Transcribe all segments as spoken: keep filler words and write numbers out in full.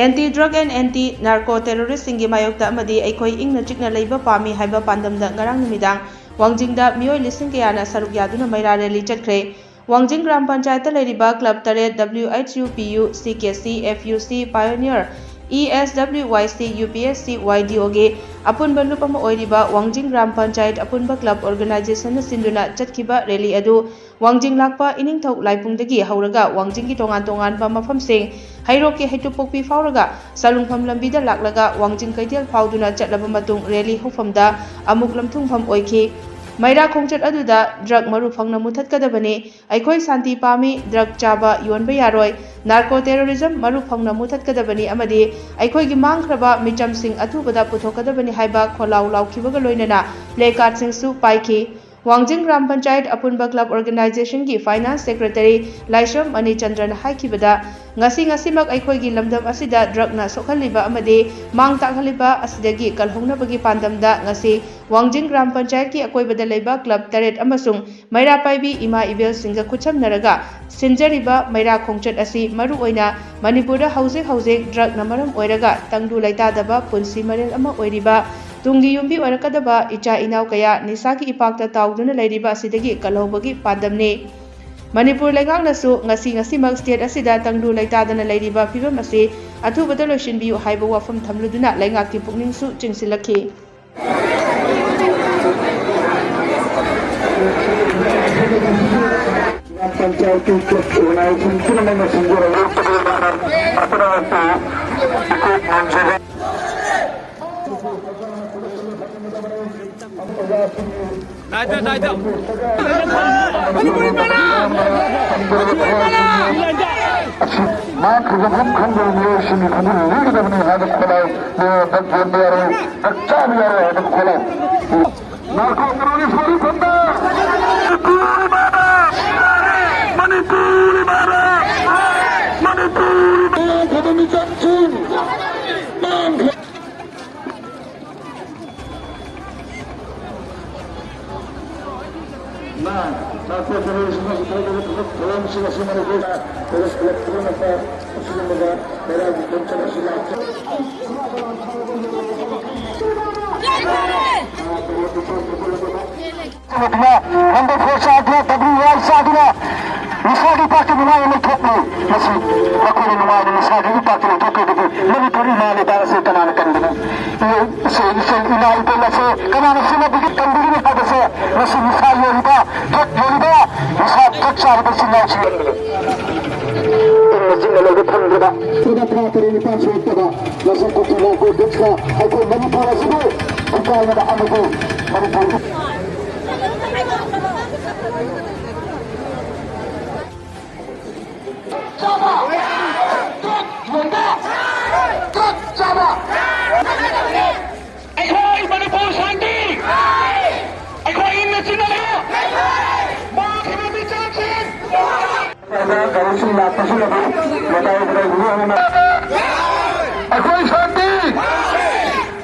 Anti Drug and Anti Narco Terroristꯁꯤꯡꯒꯤ ꯃꯥꯌꯣꯛꯇ ꯑꯃꯗꯤ ꯑꯩꯈꯣꯏ ꯏꯪꯅ ꯆꯤꯛꯅ ꯂꯩꯕ ꯄꯥꯝꯃꯤ ꯍꯥꯏꯕ ꯄꯥꯟꯗꯝꯗ ꯉꯔꯥꯡ ꯅꯨꯃꯤꯗꯥꯡ ꯋꯥꯡꯖꯤꯡꯗ ꯃꯤꯑꯣꯏ ꯂꯤꯁꯤꯡ ꯀꯌꯥꯅ ꯁꯔꯨꯛ ꯌꯥꯗꯨꯅ ꯃꯩꯔꯥ ꯔꯦꯂꯤ ꯆꯠꯈ꯭ꯔꯦ꯫ ꯋꯥꯡꯖꯤꯡ ꯒ꯭ꯔꯥꯝ ꯄꯟꯆꯥꯌꯠꯇ ꯂꯩꯔꯤꯕ ꯀ꯭ꯂꯕ ꯇꯔꯦꯠ, W H U P U, C K C, F U C, Pioneer, E S W Y C, U P S C, Y D O ꯒꯤ ꯑꯄꯨꯟꯕ ꯂꯨꯞ ꯑꯃ ꯑꯣꯏꯔꯤꯕ ꯋꯥꯡꯖꯤꯡ ꯒ꯭ꯔꯥꯝ ꯄꯟꯆꯥꯌꯠ ꯑꯄꯨꯟꯕ ꯀ꯭ꯂꯕ ꯑꯣꯔꯒꯅꯥꯏꯖꯦꯁꯟꯅ ꯁꯤꯟꯗꯨꯅ ꯆꯠꯈꯤꯕ ꯔꯦꯂꯤ ꯑꯗꯨ ꯋꯥꯡꯖꯤꯡ ꯂꯥꯛꯄ ꯏꯅꯤꯡꯊꯧ ꯂꯥꯏꯄꯨꯡꯗꯒꯤ ꯍꯧꯔꯒ ꯋꯥꯡꯖꯤꯡꯒꯤ ꯇꯣꯉꯥꯟ ꯇꯣꯉꯥꯟꯕ ꯃꯐꯝꯁꯤꯡ, ꯍꯩꯔꯣꯛꯀꯤ ꯍꯩꯇꯨꯞꯄꯣꯛꯄꯤ ꯐꯥꯎꯔꯒ ꯁꯂꯨꯡꯐꯝ ꯂꯝꯕꯤꯗ ꯂꯥꯛꯂꯒ ꯋꯥꯡꯖꯤꯡ ꯀꯩꯊꯦꯜ ꯐꯥꯎꯗꯨꯅ ꯆꯠꯂꯕ ꯃꯇꯨꯡ ꯔꯦꯂꯤ ꯍꯧꯐꯝꯗ ꯑꯃꯨꯛ ꯂꯝꯊꯨꯡꯐꯝ ꯑꯣꯏꯈꯤ꯫ ꯃꯩꯔꯥ ꯈꯣꯡꯆꯠ ꯑꯗꯨꯗ ꯗ꯭ꯔꯒ ꯃꯔꯨ ꯐꯪꯅ ꯃꯨꯊꯠꯀꯗꯕꯅꯤ, ꯑꯩꯈꯣꯏ ꯁꯥꯟꯇꯤ ꯄꯥꯝꯃꯤ, ꯗ꯭ꯔꯒ ꯆꯥꯕ ꯌꯣꯟꯕ ꯌꯥꯔꯣꯏ, ꯅꯥꯔꯀꯣ ꯇꯦꯔꯣꯔꯤꯖꯝ ꯃꯔꯨ ꯐꯪꯅ ꯃꯨꯊꯠꯀꯗꯕꯅꯤ ꯑꯃꯗꯤ ꯑꯩꯈꯣꯏꯒꯤ ꯃꯥꯡꯈ꯭ꯔꯕ ꯃꯤꯆꯝꯁꯤꯡ ꯑꯊꯨꯕꯗ ꯄꯨꯊꯣꯛꯀꯗꯕꯅꯤ ꯍꯥꯏꯕ ꯈꯣꯜꯂꯥꯎ ꯂꯥꯎꯈꯤꯕꯒ ꯂꯣꯏꯅꯅ ꯄ꯭ꯂꯦ ꯀꯥꯔꯗꯁꯤꯡꯁꯨ ꯄꯥꯏꯈꯤ꯫ ꯋꯥꯡꯖꯤꯡ ꯒ꯭ꯔꯥꯝ ꯄꯟꯆꯥꯌꯠ ꯑꯄꯨꯟꯕ ꯀ꯭ꯂꯕ ꯑꯣꯔꯒꯅꯥꯏꯖꯦꯁꯟꯒꯤ ꯐꯥꯏꯅꯥꯟꯁ ꯁꯦꯀ꯭ꯔꯦꯇꯔꯤ ꯂꯥꯏꯁ꯭ꯔꯝ ꯃꯅꯤꯆꯟꯗ꯭ꯔꯅ ꯍꯥꯏꯈꯤꯕꯗ, ꯉꯁꯤ ꯉꯁꯤꯃꯛ ꯑꯩꯈꯣꯏꯒꯤ ꯂꯝꯗꯝ ꯑꯁꯤꯗ ꯗ꯭ꯔꯒꯅ ꯁꯣꯛꯍꯜꯂꯤꯕ ꯑꯃꯗꯤ ꯃꯥꯡ ꯇꯥꯛꯍꯜꯂꯤꯕ ꯑꯁꯤꯗꯒꯤ ꯀꯜꯍꯧꯅꯕꯒꯤ ꯄꯥꯟꯗꯝꯗ ꯉꯁꯤ ꯋꯥꯡꯖꯤꯡ ꯒ꯭ꯔꯥꯝ ꯄꯟꯆꯥꯌꯠꯀꯤ ꯑꯀꯣꯏꯕꯗ ꯂꯩꯕ ꯀ꯭ꯂꯕ ꯇꯔꯦꯠ ꯑꯃꯁꯨꯡ ꯃꯩꯔꯥ ꯄꯥꯏꯕꯤ ꯏꯃꯥ ꯏꯕꯦꯜꯁꯤꯡꯒ ꯈꯨꯠꯁꯝꯅꯔꯒ ꯁꯤꯟꯖꯔꯤꯕ ꯃꯩꯔꯥ ꯈꯣꯡꯆꯠ ꯑꯁꯤ ꯃꯔꯨꯑꯣꯏꯅ ꯃꯅꯤꯄꯨꯔꯗ ꯍꯧꯖꯤꯛ ꯍꯧꯖꯤꯛ ꯗ꯭ꯔꯒꯅ ꯃꯔꯝ ꯑꯣꯏꯔꯒ ꯇꯪꯗꯨ ꯂꯩꯇꯥꯗꯕ ꯄꯨꯟꯁꯤ ꯃꯔꯦꯜ ꯑꯃ ꯑꯣꯏꯔꯤꯕ, ꯇꯨꯡꯒꯤ ꯌꯨꯝꯕꯤ ꯑꯣꯏꯔꯛꯀꯗꯕ ꯏꯆꯥ ꯏꯅꯥꯎ ꯀꯌꯥ ꯅꯤꯁꯥꯒꯤ ꯏꯄꯥꯛꯇ ꯇꯥꯎꯗꯨꯅ ꯂꯩꯔꯤꯕ ꯑꯁꯤꯗꯒꯤ ꯀꯜꯍꯧꯕꯒꯤ ꯄꯥꯟꯗꯝꯅꯤ꯫ ꯃꯅꯤꯄꯨꯔ ꯂꯩꯉꯥꯛꯅꯁꯨ ꯉꯁꯤ ꯉꯁꯤꯃꯛ ꯁ꯭ꯇꯦꯠ ꯑꯁꯤꯗ ꯇꯪꯗꯨ ꯂꯩꯇꯥꯗꯅ ꯂꯩꯔꯤꯕ ꯐꯤꯕꯝ ꯑꯁꯤ ꯑꯊꯨꯕꯗ ꯂꯣꯏꯁꯤꯟꯕꯤꯌꯨ ꯍꯥꯏꯕ ꯋꯥꯐꯝ ꯊꯝꯂꯗꯨꯅ ꯂꯩꯉꯥꯛꯀꯤ ꯄꯨꯛꯅꯤꯡꯁꯨ ꯆꯤꯡꯁꯤꯜꯂꯛꯈꯤ꯫ पंचायती के चुनाव संपूर्ण में संजय राउत के द्वारा अपना मंजूरी। ꯃꯥꯡꯈ꯭ꯔꯤꯕ ꯃꯐꯝ ꯈꯪꯗꯕ ꯃꯤꯑꯣꯏꯁꯤꯡꯒꯤ ꯈꯣꯡꯒꯨꯜ ꯂꯤꯒꯗꯕꯅꯤ ꯍꯥꯏꯕ ꯈꯣꯜꯂꯥꯎ, ꯗꯛ ꯌꯣꯟꯕ ꯌꯥꯔꯣꯏ, ꯗꯛ ꯆꯥꯕ ꯌꯥꯔꯣꯏ ꯍꯥꯏꯕ ꯈꯣꯜꯂꯥꯎ꯫ ꯅꯥꯔꯀꯣ ꯇꯦꯔꯣꯔꯤꯁ ꯃꯔꯨ ꯐꯪꯗ ꯃꯅꯤꯄꯨꯔ ꯏꯃꯥꯅ, ꯃꯅꯤꯄꯨꯔ ꯏꯃꯥꯅ, ꯃꯅꯤꯄꯨꯔ ꯏꯃꯥꯅ꯫ ꯃꯔꯝꯁꯤꯡ ꯑꯁꯤ ꯃꯅꯤꯄꯨꯔꯗ ꯄꯨꯂꯞ ꯄꯨꯂꯞ ꯄꯨꯝꯅꯃꯛꯇ ꯑꯁꯤꯒꯨꯝꯂꯕ ꯂꯩꯔꯥꯏꯒꯤ ꯈꯣꯡꯆꯠ ꯑꯁꯤ ꯂꯥꯛꯆ- ꯅꯝꯕꯔ ꯐꯣꯔ ꯆꯥꯗꯨꯅ, ꯗꯕ꯭ꯂꯤꯌꯨ ꯑꯥꯏ ꯆꯥꯗꯨꯅ ꯅꯤꯁꯥꯒꯤ ꯄꯥꯛꯇ ꯅꯨꯡꯉꯥꯏꯅ ꯂꯩꯊꯣꯛꯂꯤ꯫ ꯃꯁꯤ ꯃꯈꯣꯏꯅ ꯅꯨꯡꯉꯥꯏꯅ ꯅꯤꯁꯥꯒꯤ ꯄꯥꯛꯇ ꯂꯩꯊꯣꯛꯇ꯭ꯔꯒꯗꯤ ꯃꯅꯤꯄꯨꯔ ꯏꯃꯥ ꯂꯩꯕꯥꯛ ꯑꯁꯤ ꯀꯅꯥꯅ ꯀꯟꯒꯅꯤ? ꯏꯆꯦ, ꯏꯆꯦ, ꯏꯆꯦ, ꯏꯃꯥ ꯏꯕꯦꯜ ꯑꯁꯦ ꯀꯅꯥꯅ ꯁꯦꯟꯅꯕꯤꯒꯦ, ꯀꯟꯕꯤꯒꯅꯤ ꯍꯥꯏꯕꯁꯦ ꯃꯁꯤ ꯅꯤꯁꯥ ꯌꯣꯜꯂꯤꯕ, ꯗ꯭ꯔꯒ ꯌꯣꯜꯂꯤꯕ, ꯅꯤꯁꯥ ꯗ꯭ꯔꯒ ꯆꯥꯔꯤꯕ ꯏꯆꯤꯟ ꯏꯅꯥꯎꯁꯤꯡ ꯏꯪꯅ ꯆꯤꯛꯅ ꯂꯩꯕ ꯐꯪꯗ꯭ꯔꯕ ꯆꯍꯤ ꯇꯔꯥ ꯇꯔꯦꯠ ꯅꯤꯄꯥꯜ ꯁꯨꯔꯛꯇꯕ ꯃꯁꯛ ꯀꯨꯊꯤ ꯅꯥꯀꯣ ꯗ꯭ꯔꯒꯁꯅ ꯑꯩꯈꯣꯏ ꯃꯅꯤꯄꯨꯔ ꯑꯁꯤꯕꯨ ꯊꯨꯒꯥꯏꯅꯕ ꯑꯃꯗꯤ ꯃꯅꯤꯄꯨꯔꯒꯤ ꯆꯥꯕ! ꯗ꯭ꯔꯒ ꯌꯣꯟꯕ! ꯗ꯭ꯔꯒ ꯆꯥꯕ! ꯑꯩꯈꯣꯏ ꯃꯅꯤꯄꯨꯔ ꯁꯥꯟꯇꯤ! ꯑꯩꯈꯣꯏ ꯏꯪꯅ ꯆꯤꯛꯅ ꯂꯩꯌꯨ! ꯃꯥꯡꯈꯤꯕ ꯃꯤꯆꯝꯁꯤꯡ! ꯒꯥꯔꯤꯁꯤꯡ ꯂꯥꯛꯄꯁꯤꯅꯗꯤ ꯃꯇꯥꯏ ꯃꯇꯥꯏ ꯒꯨꯂꯤ ꯑꯃꯅ ꯑꯩꯈꯣꯏ ꯁꯥꯟꯇꯤ!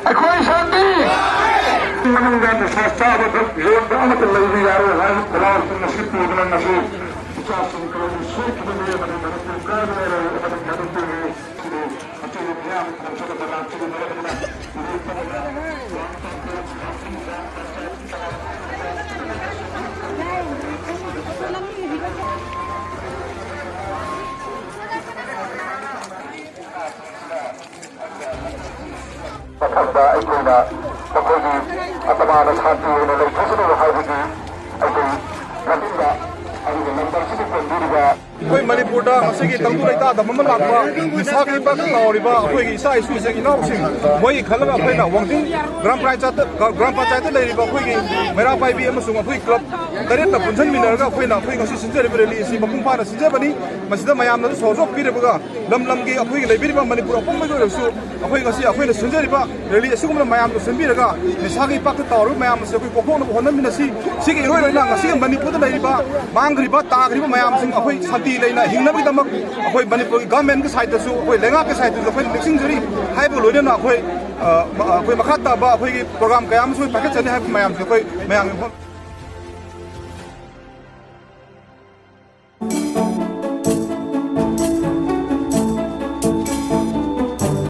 ꯑꯩꯈꯣꯏ ꯁꯥꯟꯇꯤ! ꯃꯅꯨꯡꯗ ꯅꯤꯁꯥ ꯆꯥꯕ ꯌꯣꯟꯕ ꯑꯃꯠꯇ ꯂꯩꯕ ꯌꯥꯔꯣꯏ ꯍꯥꯏꯕ ꯈꯣꯜꯂꯥꯎꯁꯤꯡ ꯑꯁꯤ ꯄꯨꯗꯨꯅ ꯉꯁꯤ ꯏꯆꯥꯁꯤꯡ ꯀꯔꯝꯅ ꯁꯣꯛꯈꯤꯕ ꯃꯤ ꯑꯃꯗꯤ ꯃꯅꯤꯄꯨꯔ ꯀꯥꯏꯕ ꯌꯥꯔꯣꯏ, ꯑꯃꯗꯤ ꯃꯅꯤꯄꯨꯔꯒꯤ ꯑꯆꯧꯕ ꯃꯤꯌꯥꯝ ꯈꯣꯝꯖꯤꯜꯂꯕ ꯂꯥꯛꯆꯔꯤꯕ ꯑꯗꯨꯅ ꯃꯊꯪꯗ ꯑꯩꯈꯣꯏꯅ ꯃꯈꯣꯏꯒꯤ ꯑꯇꯃꯥꯅ ꯁꯥꯟꯇꯤ ꯑꯣꯏꯅ ꯂꯩꯊꯣꯛꯀꯗꯕ ꯍꯥꯏꯕꯒꯤ ꯑꯩꯈꯣꯏ ꯃꯇꯨꯡꯗ ꯑꯗꯨꯒ ꯅꯝꯕꯔꯁꯤꯗ ꯀꯣꯟꯕꯤꯔꯤꯕ ꯑꯩꯈꯣꯏ ꯃꯅꯤꯄꯨꯔꯗ ꯉꯁꯤꯒꯤ ꯇꯪꯗꯨ ꯂꯩꯇꯥꯗ ꯑꯃ ꯂꯥꯛꯄ ꯅꯤꯁꯥꯒꯤ ꯏꯄꯥꯛꯇ ꯇꯥꯎꯔꯤꯕ ꯑꯩꯈꯣꯏꯒꯤ ꯏꯆꯥ ꯏꯁꯨꯁꯤꯡ ꯏꯅꯥꯎꯁꯤꯡ ꯃꯣꯏꯒꯤ ꯈꯜꯂꯒ ꯑꯩꯈꯣꯏꯅ ꯋꯥꯡꯖꯤꯡ ꯒ꯭ꯔꯥꯝ ꯄꯟꯆꯥꯌꯠꯇ, ꯒ꯭ꯔꯥꯝ ꯄꯟꯆꯥꯌꯠꯇ ꯂꯩꯔꯤꯕ ꯑꯩꯈꯣꯏꯒꯤ ꯃꯩꯔꯥ ꯄꯥꯏꯕꯤ ꯑꯃꯁꯨꯡ ꯑꯩꯈꯣꯏ ꯀ꯭ꯂꯕ ꯇꯔꯦꯠꯅ ꯄꯨꯟꯁꯤꯟꯃꯤꯟꯅꯔꯒ ꯑꯩꯈꯣꯏꯅ ꯑꯩꯈꯣꯏ ꯉꯁꯤ ꯁꯤꯟꯖꯔꯤꯕ ꯔꯦꯂꯤ ꯑꯁꯤ ꯃꯄꯨꯡ ꯐꯥꯅ ꯁꯤꯟꯖꯕꯅꯤ꯫ ꯃꯁꯤꯗ ꯃꯌꯥꯝꯅꯁꯨ ꯁꯍꯖꯣꯒ ꯄꯤꯔꯕꯒ ꯂꯝ ꯂꯝꯒꯤ ꯑꯩꯈꯣꯏꯒꯤ ꯂꯩꯕꯤꯔꯤꯕ ꯃꯅꯤꯄꯨꯔ ꯑꯄꯨꯟꯕꯒꯤ ꯑꯣꯏꯔꯁꯨ ꯑꯩꯈꯣꯏ ꯉꯁꯤ ꯑꯩꯈꯣꯏꯅ ꯁꯤꯟꯖꯔꯤꯕ ꯔꯦꯂꯤ ꯑꯁꯤꯒꯨꯝꯅ ꯃꯌꯥꯝꯅ ꯁꯤꯟꯕꯤꯔꯒ ꯅꯤꯁꯥꯒꯤ ꯏꯄꯥꯛꯇ ꯇꯥꯎꯔꯤꯕ ꯃꯌꯥꯝ ꯑꯁꯤ ꯑꯩꯈꯣꯏ ꯀꯣꯛꯊꯣꯛꯅꯕ ꯍꯣꯠꯅꯃꯤꯟꯅꯁꯤ꯫ ꯁꯤꯒꯤ ꯏꯔꯣꯏ ꯂꯣꯏꯅ ꯉꯁꯤꯒꯤ ꯃꯅꯤꯄꯨꯔꯗ ꯂꯩꯔꯤꯕ ꯃꯥꯡꯈ꯭ꯔꯤꯕ, ꯇꯥꯈ꯭ꯔꯤꯕ ꯃꯌꯥꯝꯁꯤꯡ ꯑꯩꯈꯣꯏ ꯁꯥꯟꯇꯤ ꯂꯩꯅ ꯍꯤꯡꯅꯕꯒꯤꯗꯃꯛ ꯑꯩꯈꯣꯏ ꯃꯅꯤꯄꯨꯔꯒꯤ ꯒꯚꯔꯟꯃꯦꯟꯠꯀꯤ ꯁꯥꯏꯠꯇꯁꯨ, ꯑꯩꯈꯣꯏ ꯂꯩꯉꯥꯛꯀꯤ ꯁꯥꯏꯠꯇꯁꯨ ꯑꯩꯈꯣꯏꯅ ꯅꯤꯡꯁꯤꯡꯖꯔꯤ꯫ ꯍꯥꯏꯕ ꯂꯣꯏꯅꯅ ꯑꯩꯈꯣꯏ, ꯑ, ꯑꯩꯈꯣꯏ ꯃꯈꯥ ꯇꯥꯕ ꯑꯩꯈꯣꯏꯒꯤ ꯄ꯭ꯔꯣꯒ꯭ꯔꯥꯝ ꯀꯌꯥ ꯑꯃꯁꯨ ꯄꯥꯏꯈꯠꯆꯅꯤ ꯍꯥꯏꯕ ꯃꯌꯥꯝꯁꯦ ꯑꯩꯈꯣꯏ ꯃꯌꯥꯝꯒꯤ ꯃꯐꯝ